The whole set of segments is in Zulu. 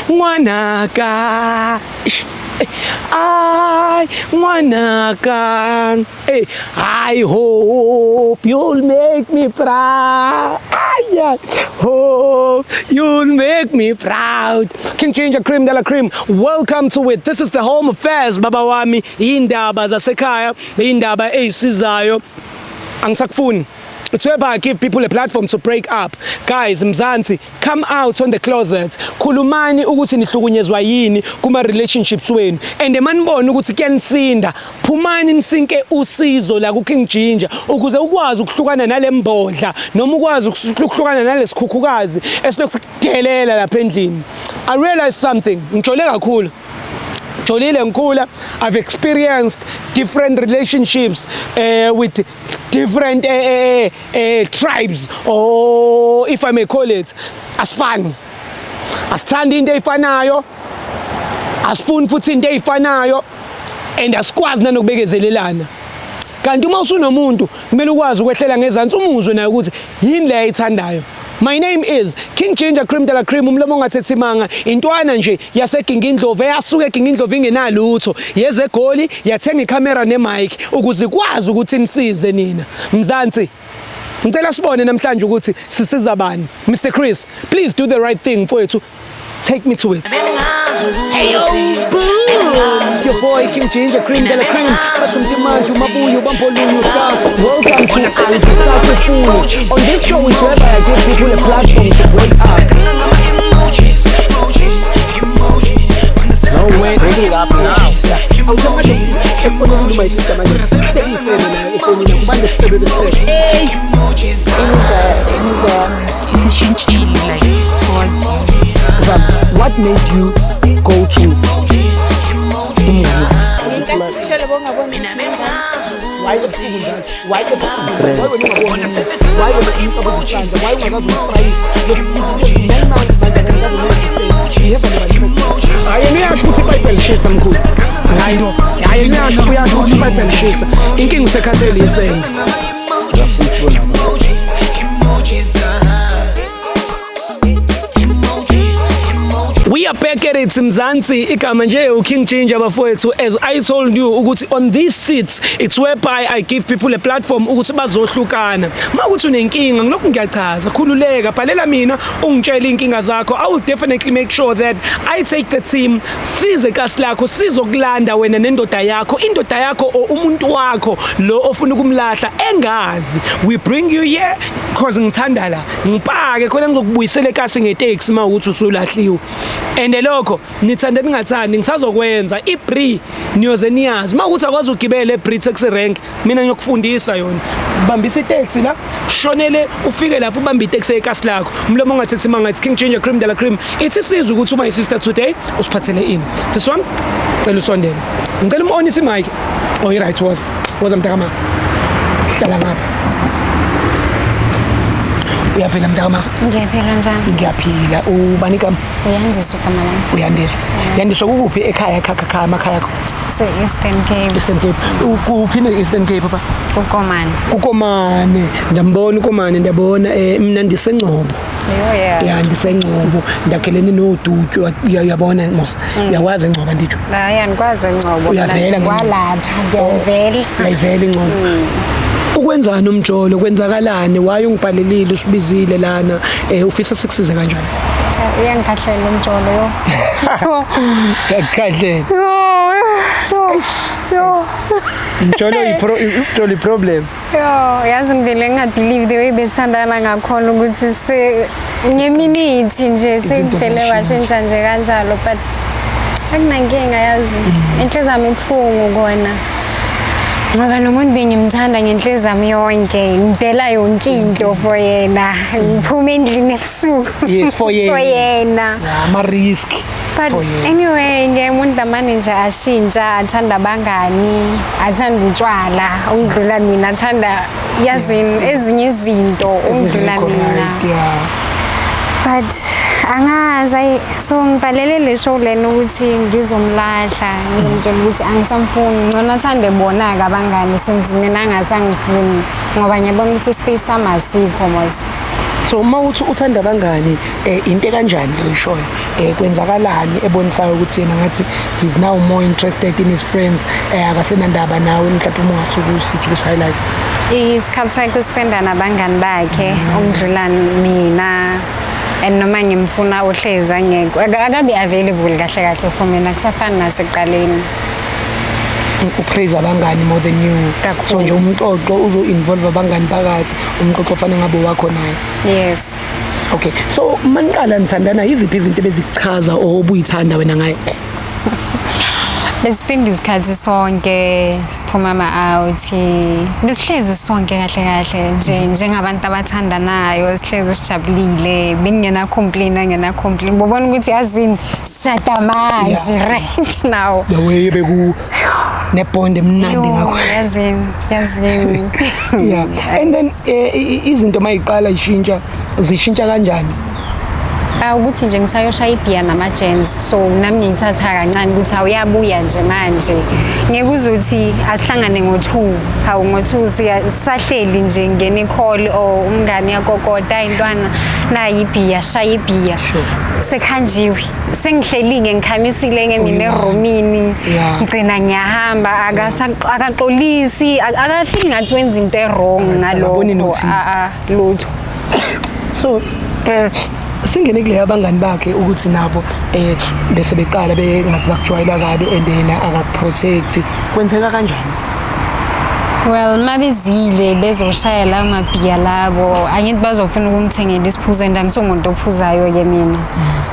Ngwanaka. Ay, ngwanaka. Hey, I hope you'll make me proud. I hope you'll make me proud. King Ginger Cream de la Cream, welcome to it. This is the Home Affairs, baba wami. Indaba zasekhaya, indaba eyisizayo. Angisakufuni. It's whereby I give people a platform to break up. Guys, Mzansi, come out on the closet. Khulumani ukuthi nihlukunyezwa yini kuma relationships wenu. And manibona ukuthi kuyanisinda, phumani nisinke usizo la ku King Ginger ukuze ukwazi ukuhlukana nalembodla noma ukwazi ukuhlukana nalesikhukhukazi esilokhu sikudelela lapha endlini. I realized something. Ngijole kakhulu. Jolile ngikhula. I've experienced different relationships with different tribes, or if I may call it. Asifani, asithandi into eyifanayo, asifuni futhi into eyifanayo, and asikwazi nanokubekezelelana. Kanti uma usunomuntu kumele ukwazi ukwehlela ngezansi, umuzwe naye ukuthi yini le ayithandayo. My name is King Ginger Cream de la Cream, umlomo ongathethi manga, intwana nje yaseGingindlovu eyasuka eGingindlovu ingenalutho, yeze eGoli yathenga ikhamera nemic ukuze ikwazi ukuthi nisize nina Mzansi. Ngicela sibone namhlanje ukuthi sisiza bani. Mr Chris, please do the right thing, mfowethu, take me to it. Hey yo, boom! It's your boy King Ginger Cream de la Cream. Bathi mntimanje umabuyo bambolunye uhlasa. Welcome to Angisakufuni. On this show is whereby I give people a platform to break up. No way, bring it up now. Awusamanje efonini uma isister manje. Hlekisele la efonini kubantu sicebe besicebe. Hey, Imizwa isishintshile, like, towards you. Zam, what made you go to umngani? Ngenkathi ushele bongaboni. Why ebusuku njalo? Why ebusuku? Why wena ungaboni? Why wena umcabo uzihlanza? Why ungakaze umfrayise? 9 months manje angikaze. Hayi, yena uyasho ukuthi iPayPal lishisa, mkhulu. Hayi no. Hayi, yena uyasho, uyasho ukuthi iPayPal lishisa. Inkinga usekhathele isende. Uyafuna ukubona. We are back at it, Mzansi. Igama nje uKing Ginger, bafowethu. As I told you ukuthi on these seats it's whereby I give people a platform ukuthi bazohlukana. Makuthi unenkinga, ngilokhu ngiyachaza, khululeka, bhalela mina ungitshele inkinga zakho. I will definitely make sure that I take the team size kasi lakho sizokulanda wena nendoda yakho, indoda yakho or umuntu wakho lo ofuna ukumlahla engazi. We bring you here cause ngithanda la. Ngipake khona ngizokubuyisela ekasi ngeteksi mawukuthi usulahliwe. And lokho nithanda ningathandi ngisazokwenza iBree, niyoze niyazi. Mawukuthi akwazi ugibela eBree taxi rank, mina ngiyokufundisa yona. Bambisa itaxi la, shonele ufike lapho ubambe itaxi ekasi lakho. Umlomo ongathethi manga, it's King Ginger Cream de la Cream. Ithi sizwe ukuthi uma sister today usiphathele ini. Sisi wami, cela usondele. Ngicela umonise imic. Oh, right, woza. Woza mntakama. Hlala ngapha. Uyaphila mntakama? Ngiyaphila, njani? Ngiyaphila. Ubani igama? Uyandiswa igama lami. Uyandiswa. Yandiswa kukuphi ekhaya, khaya khaya amakhaya akho? Se-Eastern Cape. Eastern Cape. Kuphi ne-Eastern Cape papa? Kukomani. Kukomane. Ndiyambona uKomane, ndiyabona. Mina ndiseNgcobo. Yo, yeah. Ya, ndiseNgcobo. Ndakhelene noDutywa. Uyabona mos. Uyakwazi eNgcobo, nditsho. Hayi, andikwazi eNgcobo. Uyavela ngeNgcobo? Kwalapha ndiyavela. Uyayivela iNgcobo. Ukwenzani umjolo? Kwenzakalani? Waye ungibhalelile, usibizile lana. Ufisa sikusize kanjani? Uyangikhahlela umjolo, yo. Yakukhahlela. Yo, yo, yo. Umjolo ipro umjolo iproblem. Yo, yazi ngivele ngingabelieve the way besithandana ngakhona ukuthi se ngeminithi nje Izinto sekuvele ziyashintsha. washintsha nje kanjalo, but akunankinga, yazi. Inhliziyo yami ibuhlungu kona. Ngoba lo muntu bengimthanda ngenhliziyo yami yonke, ngidela yonke into for yena. Ngiphuma endlini ebusuku. Yes, for yena. For yena. Ama risk But for yena. anyway, nge umuntu amane nje ashintsha, athanda abangani, athanda utshwala, ungidlula mina, athanda yazini ezinye izinto ungidlula Ezingekho mina. right, yeah. But angazi, ayi, so ngibhalele le show lena ukuthi ngizomlahla, ngizomtshela ukuthi angisamfuni, ngcono athande bona-ke abangani since mina angasangifuni, ngoba ngiyabona ukuthi ispace sami asikho mos. So uma uthi uthanda abangani, into kanjani lo ishoyo? Kwenzakalani ebonisayo ukuthi yena ngathi he's now more interested in his friends, akasenandaba nawe, mhlawumbe uma ungasuke usithi kus-highlight? Isikhathi sakhe uspenda nabangani bakhe ukudlula mina, and noma ngimfuna uhlezi angekho. Akabi available kahle kahle for mina, kusafani nasekuqaleni. Upraise abangani more than you? Kakhulu. So nje umxoxo uzo-involve abangani phakathi, umxoxo ofanele ngabe wakho naye? Yes. Okay, so maniqala nithandana, yiziphi izinto ebezikuchaza or obuyithanda wena ngaye? Besispenda isikhathi sonke, siphuma ama-out, besihlezi sonke kahle kahle nje njengabantu abathandanayo, sihlezi sijabulile, bengingena complain, angena complain, bobona ukuthi yazini, sishada manje right now. The way beku nebond emnandi Yo, ngakho. Yazini, yazini. Yeah, and then izinto mayiqala ishintsha, zishintsha kanjani? Ah, ukuthi nje ngisayoshaya ibhiya nama-gents, so nami ngiyithatha kancane ukuthi awuyabuya nje manje, ngeke uze uthi asihlangane ngo-2, hawu, ngo-2 sisahleli nje, ngene i-call or umngane yakokota, intwana nayi ibhiya, shaya ibhiya. Sekhanjiwe, sengihleli-ke, ngikhamisile-ke mina erumini. Ngigcina ngiyahamba, akaxolisi, akafili ngathi wenza into e-wrong Akaboni ngalokho. Notice. Ah, ah, lutho. So singene kule abangani bakhe, ukuthi nabo bese beqala bengathi bakujwayela kabi and yena akakuprotect, kwenzeka kanjani? Well, mabezile bezoshaya la mabhiya labo, angithi bazofuna ukungithengela isiphuzo, and angisumuntu ophuzayo-ke mina,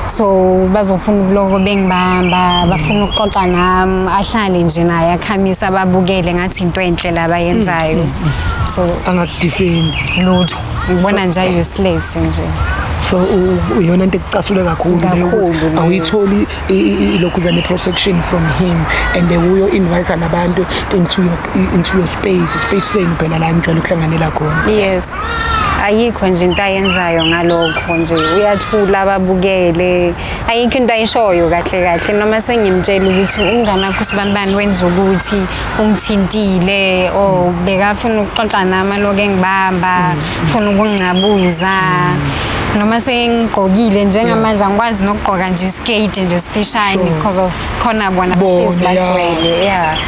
so bazofuna ubuloko bengibamba, bafuna ukuxoxa nami, ahlale nje naye akhamisa, ababukele ngathi into enhle la abayenzayo, so Angakudefend? Lutho, ngibona nje useless nje. So iyona into ekucasule kakhulu leyo, ukuthi Kakhulu leyo. awuyitholi ilokhuzane protection from him, and uyo invite nabantu into your space, space senu phela la nijwayele ukuhlanganela khona. Yes, ayikho nje into ayenzayo ngalokho nje, uyathula, ababukele, ayikho into ayishoyo kahle kahle, noma sengimtshela ukuthi umngane wakho usibanibani wenza ukuthi ungithintile or bekafuna ukuxoxa nami, aloku engibamba, ufuna ukungcabuza, noma sengigqokile njengamanje angikwazi nokugqoka nje isketi nje sifishane because of khona bona bahlezi Bona, yeah. bagcwele, yeah,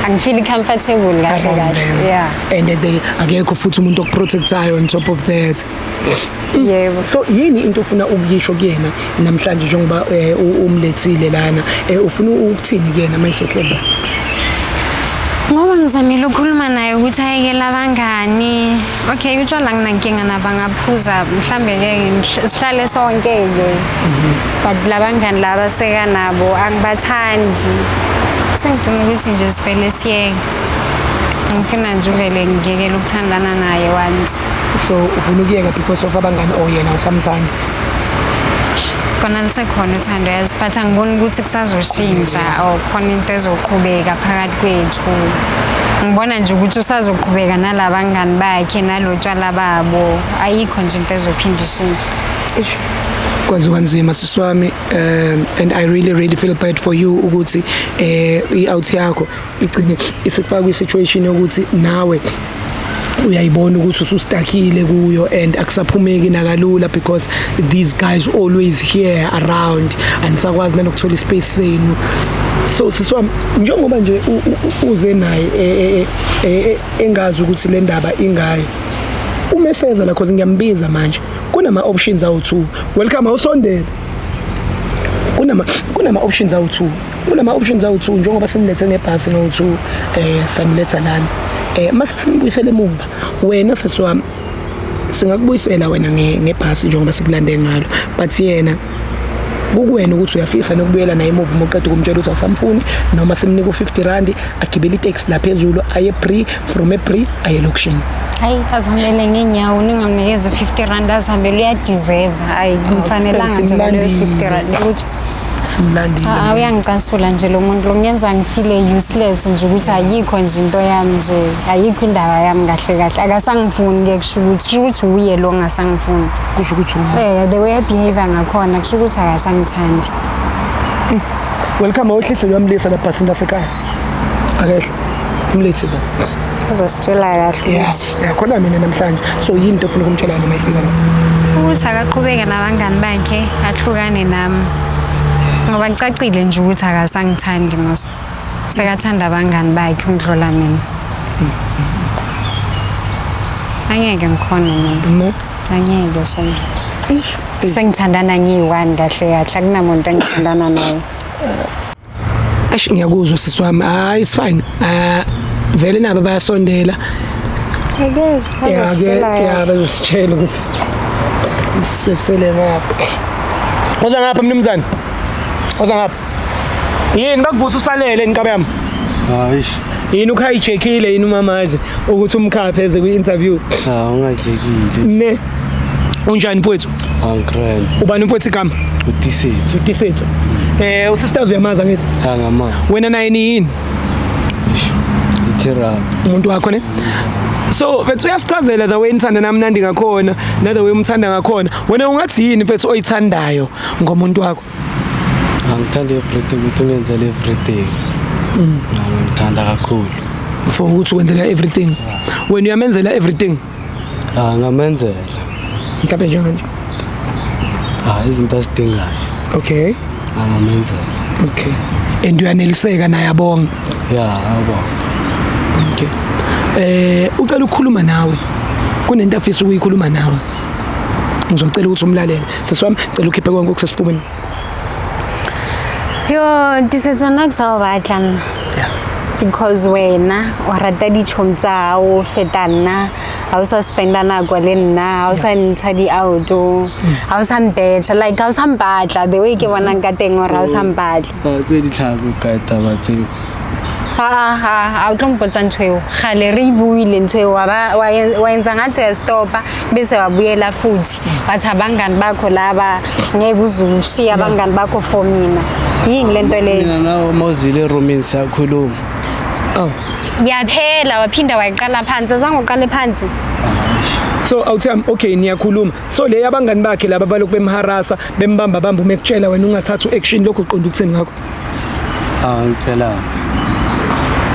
angifeel comfortable kahle Around kahle. them. Yeah. And they akekho futhi umuntu okuprotectayo on top of that. Yebo. So yini into ofuna ukuyisho kuyena namhlanje, njengoba umlethile lana, ufuna ukuthini kuyena mayisehleba? Ngoba ngizamile ukukhuluma naye ukuthi ayekele abangani. Okay, utshwala nginankinga nabo, angaphuza mhlambe-ke sihlale sonke-ke, but labangani laba sekanabo angibathandi, sengifuna ukuthi nje sivele siyeke, ngifuna nje uvele ngiyekele ukuthandana naye once. So ufuna ukuyeka because of abangani or yena usamthanda? Kona lisekhona uthando yazi, but angiboni ukuthi kusazoshintsha or khona into ezoqhubeka phakathi kwethu. Ngibona nje ukuthi usazoqhubeka nalabangani bakhe nalotshwala babo, ayikho nje into ezophinda ishintshe. Eish. Kwaze kwanzima, sisi wami, and I really really feel bad for you ukuthi i-out yakho igcine isikufaka kwi-situation yokuthi nawe uyayibona ukuthi usustakile kuyo and akusaphumeki nakalula because these guys always here around, anisakwazi nanokuthola ispace senu. So sisi wami, njengoba nje uze naye engazi ukuthi le ndaba ingayo, uma efeza la, cause ngiyambiza manje, kunama options awu2. Welcome, awusondele. Kunama options awu2, kunama options awu2, njengoba sinilethe ngebhasi no2, saniletha lana, mase sinibuyisele emuva wena sisi wami, singakubuyisela wena ngebhasi njengoba sikulande ngalo, but yena kukuwena ukuthi uyafisa nokubuyela naye emuva uma uqeda ukumtshela ukuthi awusamfuni, noma simnika u-50 rand agibele iteksi la phezulu aye Bree, from eBree aye elokishini. Hayi, azihambele ngeenyawo, ningamnikezi u-50 rand, azihambele, uyadeserve. Hayi, ngifanelanga nje ngaleyo Simlandile. 50 rand lutho. Simlandile. Ah, uyangicasula nje lo muntu lo, ngiyenza ngifile useless nje, ukuthi ayikho nje into yami nje, ayikho indaba yami kahle kahle, akasangifuni-ke, kusho ukuthi uye lo ongasangifuni. Kusho ukuthi The way abehave ngakhona kusho ukuthi akasangithandi. Welcome, awuhlise, uyamlisa la bhasini lasekhaya, akehlo umlethe la. Uzositshela kahle Yeah. ukuthi Yeah, khona mina namhlanje. So yini into ofuna ukumtshela noma ifika la? Ukuthi akaqhubeke nabangani bakhe ahlukane nami. Ngoba kucacile nje ukuthi akasangithandi mos. Sekathanda abangani bakhe ukudlula mina. Angeke ngikhone mina. Ne? Angeke shame. Sengithandana ngiyi-one kahle kahle akunamuntu engithandana naye. Eish, ngiyakuzwa sisi wami. Hayi, it's fine. Ah, vele nabo bayasondela. Akezi, Ya, ya, bazositshela ukuthi sisele ngapha. Oza ngapha mnumzane. Oza ngapha. Yini bakuvusa usalele nkabe yami? Hayi, Yini ukhayicheckile yini umamazi ukuthi umkhaphe eze kwi-interview? ha ungajekile. Ne. Unjani mfowethu? Angikrend. Ubani mfowethu igama? Utisethu. Utisethu. Usisters uyamazi angithi? Angama. Wena naye ni yini? Ichira. Umuntu wakho ne? So mfethu uyasichazela the way nithanda namnandi ngakhona, na the way umthanda ngakhona. Wena ungathi yini mfethu oyithandayo ngomuntu wakho? Angithanda everything ukuthi ungenzele everything. Ngithanda kakhulu. For ukuthi wenzela everything. Wena uyamenzela everything. Ah, ngamenzela. Mhlawumbe njenganje. Ah, izinto azidingayo. Okay. Angamenzela. Okay. And uyaneliseka naye abonga. Ya, awubonga. Okay. Ucela ukukhuluma nawe. Kunento afisa ukuyikhuluma nawe. Ngizocela ukuthi umlalele. Sisi wami, cela ukhiphe konke okusesifubeni. Yo, Tisetso nna ke sa o batla nna. Because wena o rata ditšhomi tsa gago feta nna, ga o sa spenda nako le nna, ga o sa ntsha di-out-o, ga o sa mpetšha, like ga o sa mpatla the way ke bonang ka teng gore ga o sa mpatla. Taba tse di tlhago kae taba tseo? Ha, o tlo mpotsa ntho eo. Kgale re e buile ntho eo, wa etsa ngathi uyastopa bese wabuyela futhi. Wathi abangani bakho laba ngeke uze ushiye abangani bakho for mina. Yini le nto leyo? Mina nawe mawuzile erumini siyakhuluma. Oh. Yaphela waphinda wayiqala phansi, azange uqale phansi. So awuthami, okay, niyakhuluma. So le yabangani bakhe laba balokhu bemharasa, bembamba bamba uma ekutshela wena ungathatha uaction, lokho uqonda ukuthini ngakho? Ah, ngitshela.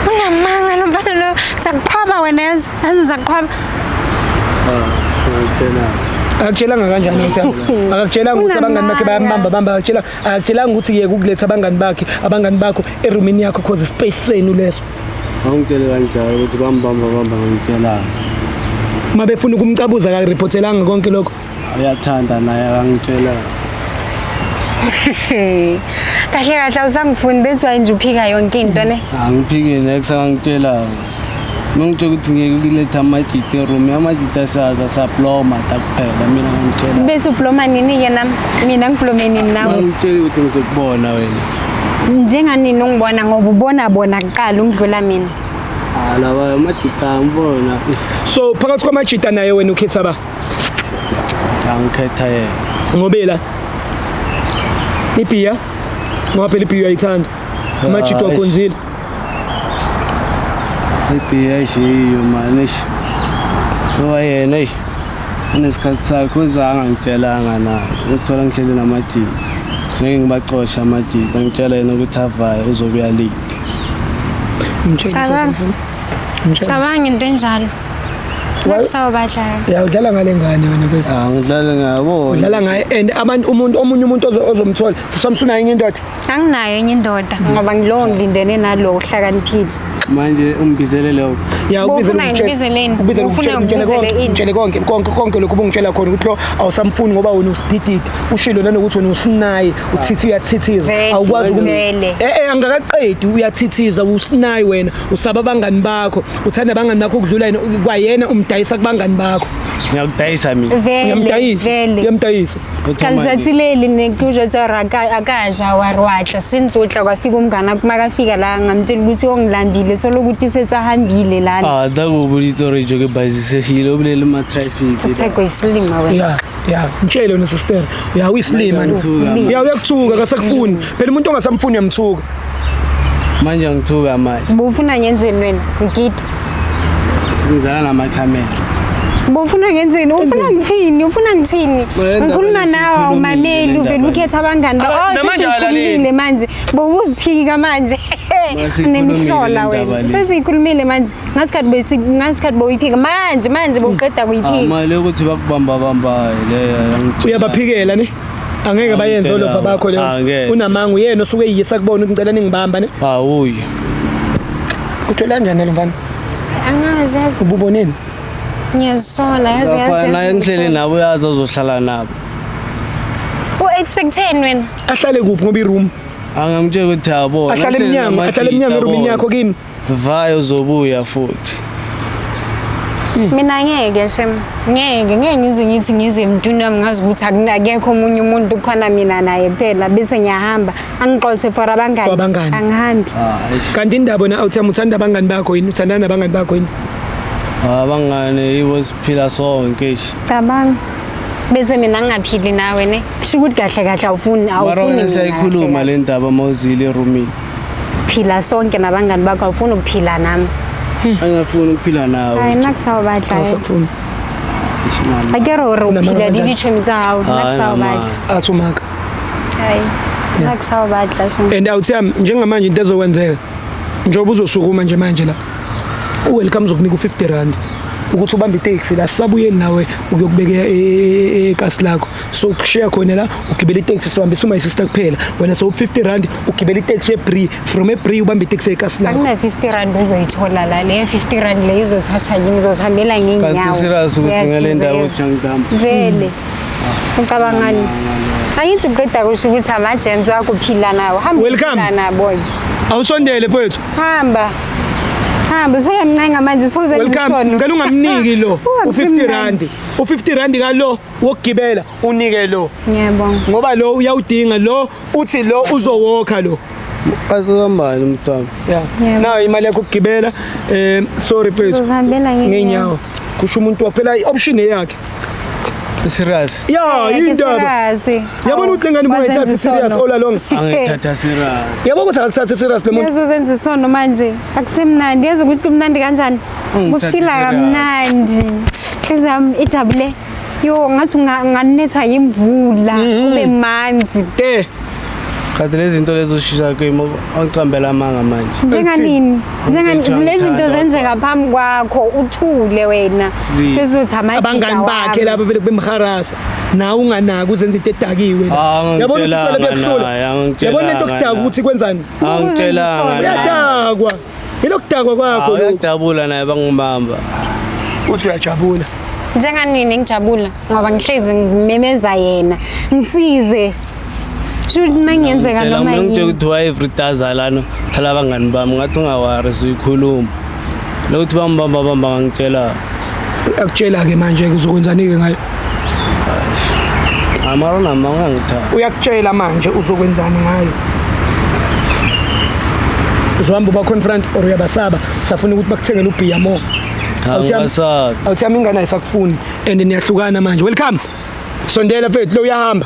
Unamanga lo mfana lo, ngizakuqhwaba wena yazi, yazi ngizakuqhwaba. Ah, ngitshela. Akakutshelanga kanjani awuthami? Akakutshelanga ukuthi abangani bakhe bayambamba bamba, akakutshelanga ukuthi yeke ukuletha abangani bakhe, abangani bakho erumini yakho cause space senu leso. Angitshele kanjalo ukuthi bambamba bamba ngitshela. Uma befuna ukumcabuza akareportelanga konke lokho. Uyathanda naye akangitshela. Kahle kahle awusangifuni, that's why nje uphika yonke into ne. Angiphiki next akangitshela. Mangitshela ukuthi ngeke ukuletha amajita eroom, amajita asaza saploma kuphela mina ngangitshela. Bese ubloma nini ke nami? Mina ngiblome nini nawe? Ngangitshela ukuthi ngizokubona wena. Njenganini ungibona ngoba ubona bona kuqala ungidlula mina. Ah, laba amajita ngibona. So phakathi kwamajita naye wena ukhetha ba? Angikhetha yena. Ngobela. Ibhiya? Ngoba phela ibhiya uyayithanda. Amajita wakhonzile. Ibhiya ishiyo manje. Ngoba yena eish unesikhathi sakhe uzange angitshelanga na. Uthola ngihleli namajita. Ngeke ngibacoshe amajita, ngitshela yena ukuthi avaye uzobuya late. Cabanga. Cabanga into enjalo. Nakusawubadla. Ya udlala ngale ngane wena bese. Ah, ngidlala ngabo. Udlala ngaye and abantu umuntu omunye umuntu ozomthola. Sisamsuna enye indoda. Anginayo enye indoda ngoba ngilowo ngilindene nalo uhlakaniphile. Manje umbizele lokho. Ya Ubufuna ngikubizeleni? Ufuna ngikubizele ini? Ngitshele konke konke konke lokho ubungitshela khona ukuthi lo awusamfuni ngoba wena usidididi. Ushilo nanokuthi wena usinayi, uthithi uyathithiza. Awukwazi Vele. Angakaqedi uyathithiza, usinayi wena, usaba abangani bakho, uthanda abangani bakho ukudlula yena, kwayena umdayisa kubangani bakho. Ngiyakudayisa mina. Uyamdayisa. Uyamdayisa. Sikalithathileli nekujotsa hore a ka ja wa re wa tla since o tla kwafika umngane wakho makafika la ngamtshela ukuthi ongilambile soloku Tisetso ahambile lana. Ah, da go boditse hore jo ke busy-segile o bolele ma traffic. Tsheko isilima wena. Ya, ya, ngitshele wena sister. Ya uyisilima Uyisilima. Ya uyakuthuka akasakufuni. Phela umuntu ongasamfuni uyamthuka. Manje angithuka manje. Bufuna ngenzeni wena? Ngigida. Ngizala namakhamera. Bufuna ngenzeni? Ufuna ngithini? Ufuna ngithini? Wena Ngikhuluma ndaba nawe awumameli lesikhulumile uvela le ukhetha abangani bakho. Aba- Oh, namanje sesikhulumile alaleli. manje. Bowuziphika manje. Masiyikhulumile Unemihlola le ndaba wena. le. Sesiyikhulumile manje. Ngasikhathi besi ngasikhathi bowuyiphika. Manje manje bowuqeda kuyiphika. Mali yokuthi bakubamba bambayo leyo angitshela. Uyabaphikela ne? Angeke bayenze Angitshela. olova bakho leyo. Angeke. Unamanga uyena osuke eyisa kubona ukuthi ngicela ningibamba ne. Awuyi. Uthole kanjani lo mfana? Angazi yazi. Ububoneni? Ngiyazisola yazi yazi. Bafana yazi, ngihleli nabo uyazi ozohlala nabo. U-expecteni wena? Ahlale kuphi ngoba iroom? Angamtshela ukuthi yabona. Ahlale emnyango, ahlale emnyango eroomini yakho kini. Vayo uzobuya futhi. Mina ngeke shem. Ngeke ngeke ngize ngithi ngize emntwini wami ngazi ukuthi akunakekho omunye umuntu khona mina naye kuphela bese ngiyahamba angixoxe for abangani. For abangani. Angihambi. Ah, eish. Kanti indaba na awuthama uthanda abangani bakho yini? Uthandana nabangani bakho yini? Abangane yibo siphila sonke eish. Cabanga. Bese mina ngingaphili nawe ne. Kusho ukuthi kahle kahle awufuni Mara awufuni. wena mina siyayikhuluma kahle le ndaba mawuzile erumini. kahle. Siphila sonke nabangani bakho awufuni ukuphila nami. Angafuni ukuphila nawe. Hayi nna ke sa o batla. Awusakufuni. Eish, mama. A ke re o re o Unamanga phila le kanjani? ditšhomi tsa gago nna ke sa o Hayi, batla. Athi umaka. Hayi. Nna ke sa o batla shem. And awuthami njengamanje into ezokwenzeka njengoba uzosukuma nje manje la uwelcome uzokunika u-50 rand ukuthi ubambe iteksi la sisabuyeli nawe ukuyokubeka ekasi lakho so kushiya khona la ugibela iteksi sihambisa uma isister kuphela wena so 50 rand ugibela iteksi ebree from ebree ubambe iteksi ekasi lakho Akuna 50 rand ozoyithola la le 50 rand le izothathwa yimi uzozihambela ngeenyawo. Kanti serious ukuthi ngale ndaba Uyadeserve. ujangidamba. Vele. Ucabangani? Angithi uqeda kusho ukuthi ama-gents wakho uphila nawo. Hamba Welcome. uphila nabo ke. Awusondele mfowethu. Hamba. Hamba usuyamncenga manje usuzenza Welcome. isono. Ngicela ungamniki lo u-50 rand. Akusimnandi. U-50 rand kalo wokugibela unike lo Ngiyabonga. ngoba lo uyawudinga lo uthi lo uzowokha lo. Asihambani mntwana. Yeah. Yebo. Nayo imali yakho ukugibela. Sorry mfethu. Uzozihambela ngeenyawo. Ngeenyawo. Kusho umuntu waphela i-option eyakhe. Serious. Ya, indaba. Yabona ukuthi lengane ubungayithathi serious all along. Angithatha serious. Yabo ukuthi akakuthathi serious lo muntu. Yazi uzenza isono manje. Akusemnandi. Yazi ukuthi kumnandi kanjani? Ungithathe Kufila serious. kamnandi. Inhliziyo yami ijabule. Yo ngathi unganethwa yimvula ube manzi. Te. Kanti lezi zinto lezi oshisa kimi angicambela amanga manje. Njenganini? Njengani Angithethe lezi zinto angithanda. zenzeka phambi kwakho uthule wena. Zi- Bezothi amajita Abangani bakhe wami. laba bele bemharasa. Nawe unganaki uzenza into edakiwe. Ah, Yabona ukuthi utshwala angangitshelanga buyakuhlula. naye, angangitshelanga Yabona lento okudaka naye. ukuthi kwenzani? Angitshelanga. naye. Uyadakwa. Yilokudakwa kwakho Ah, lokho. Uyajabula naye bangibamba. Uthi uyajabula. Njenganini ngijabula ngoba ngihlezi ngimemeza yena. Ngisize. Shuthi mangiyenzeka Ngitshela noma mina ngitshela yini. ukuthi why every daza lana thala abangani bami ngathi ungawari siyikhuluma. Lokuthi bangibamba bamba ngangitshela. Akutshela ke manje ke uzokwenzani ke ngayo? Amara nama ngangithanda. Uyakutshela manje uzokwenzani ngayo? Uzohamba uba confront or uyabasaba usafuna ukuthi bakuthengele ubhiya more. Angibasabi. Awuthi yami ingane ayisakufuni and niyahlukana manje. Welcome. Sondela mfethu lo uyahamba.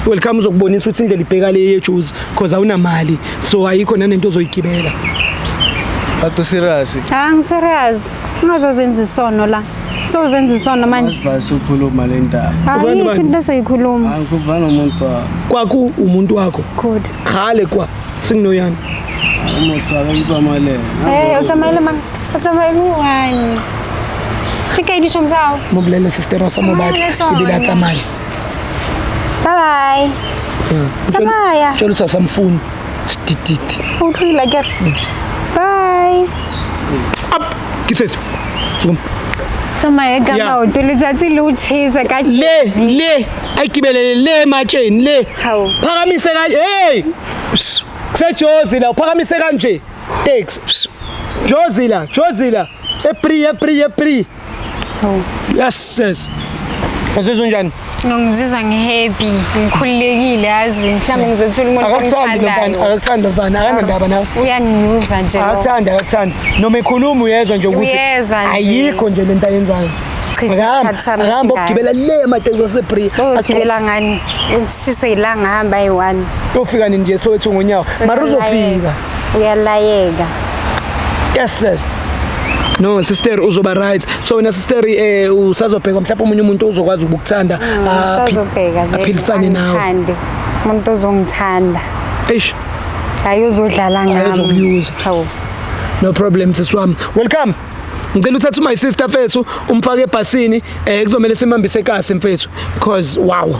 Welcome uzokubonisa ukuthi indlela ibheka le yejuice because awunamali so ayikho nanento ozoyigibela. Kanti serious. Angiserious. Ungazozenza isono la. So uzenza isono manje. Masibhasi ukhuluma le ndaba. Uvani Ayikho bani? into esoyikhuluma. Angikuvana umuntu wakho. Kwaku umuntu wakho. Good. Khale kwa singinoyani. Umuntu wakho ngitsamalela. Eh, o tsamaile mang? O tsamaile one. Ke kae ditšhomi tsa hao? Mo bolelle sister o sa mo batla Tsamaya le tsona. ebile a tsamaye. Bye bye. Tsamaya. Tshela ukuthi asamfuni. Sidididi. O utlwile akere? Bye. Up. Ke sesi. Sukuma. Tsamaye ka Yeah. maoto letsatsi le o tjhesa ka Le jersey. le ayigibelele le ematsheni le. Hawu. Phakamise kanje. Hey! Kusejozi la uphakamise kanje. Taxi. Jozi la, Jozi la. Epri epri epri. Hawu. Yes yes. Uzizwa njani? No ngizizwa ngihappy, ngikhululekile yazi. Mhlawumbe ngizothola umuntu Akakuthandi lo mfana, ongithandayo. akakuthandi lo mfana, akanandaba nawe. Uyangiyuza nje lo. Akakuthandi, akakuthandi. Noma ekhuluma uyezwa nje ukuthi Uyezwa nje. ayikho nje lento ayenzayo. Chitha isikhathi sami Akahamba singaka. ukugibela le amateksi aseBree. Uyogibela ngani? Ukushisa ilanga hamba ayi-one. Uyofika nini nje Soweto ngonyawo. Mara uzofika. Uyalayeka. Yes yes. No sister uzoba right. So wena sister usazobheka mhlawumbe omunye umuntu ozokwazi ukukuthanda Usazobheka vele, aphilisane nawe. angithande. Umuntu ozongithanda. Eish. Hayi, uzodlala ngami. Ayizokuyuza. Hawu. No problem, sisi wami. Welcome. Ngicela uthathe my sister, mfethu, umfake ebhasini, kuzomela simhambise ekasi, mfethu, because wow.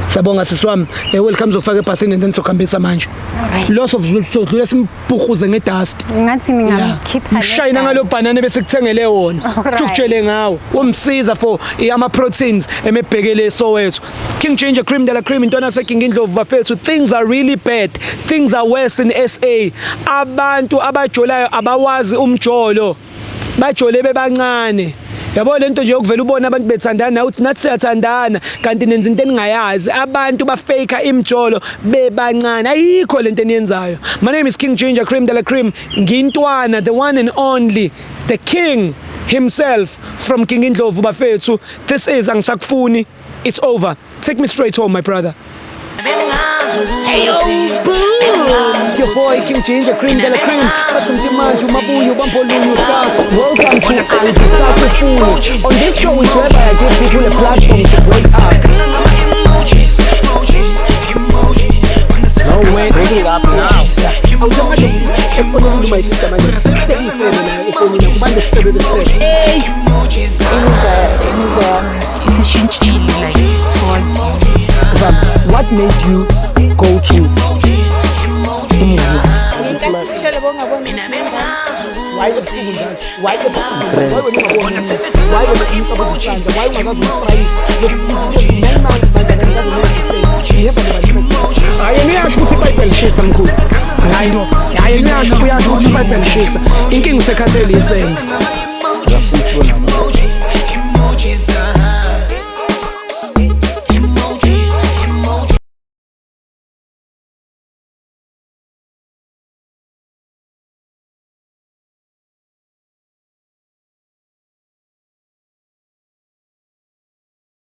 Siyabonga, sisi wami. Welcome, zofaka ebhasini and then sokuhambisa manje. Alright. Lo sodlula simphuquze ngedust. Ngathi ningamkhipha. Mshayina ngalo banana bese kuthengele wona. Alright. Ukutshele ngawo. Umsiza for ama proteins emebhekele Soweto. King Ginger, Cream de la Cream, intwana seking indlovu, bafethu. Things are really bad. Things are worse in SA. Abantu abajolayo abawazi umjolo. Bajole bebancane. Yabo, lento nje yokuvela ubona abantu bethandana, uthi nathi siyathandana, kanti nenza into eningayazi. Abantu bafake imjolo bebancane. Ayikho lento eniyenzayo. My name is King Ginger, Cream de la Cream, ngintwana, the one and only, the king himself from King Indlovu, bafethu. This is Angisakufuni. It's over. Take me straight home, my brother. Hey, boom! It's your boy King Ginger, Cream de la Cream. Bathi mntimanje umabuyo bambolunye uhlasa. Welcome to Angisakufuni. On this show is whereby I give people a platform to break up. No way, bring it up now. Awusamanje efonini, my sister, manje. Hlekisele la efonini kubantu sicebe besicebe. Imizwa yami isishintshile, like, towards you. Zam, what made you go to umngani? Why ebusuku njalo? Why ebusuku? Why wena ungaboni? Why wena umcabango isandla? Why ungakazi umfrayisi? 9 months manje akakazi. Never, never. Hayi, niyasho ukuthi iBhayibheli lishisa, mkhulu. Hayi no. Hayi, niyasho, uyasho ukuthi iBhayibheli lishisa. Inkinga usekhathele isende.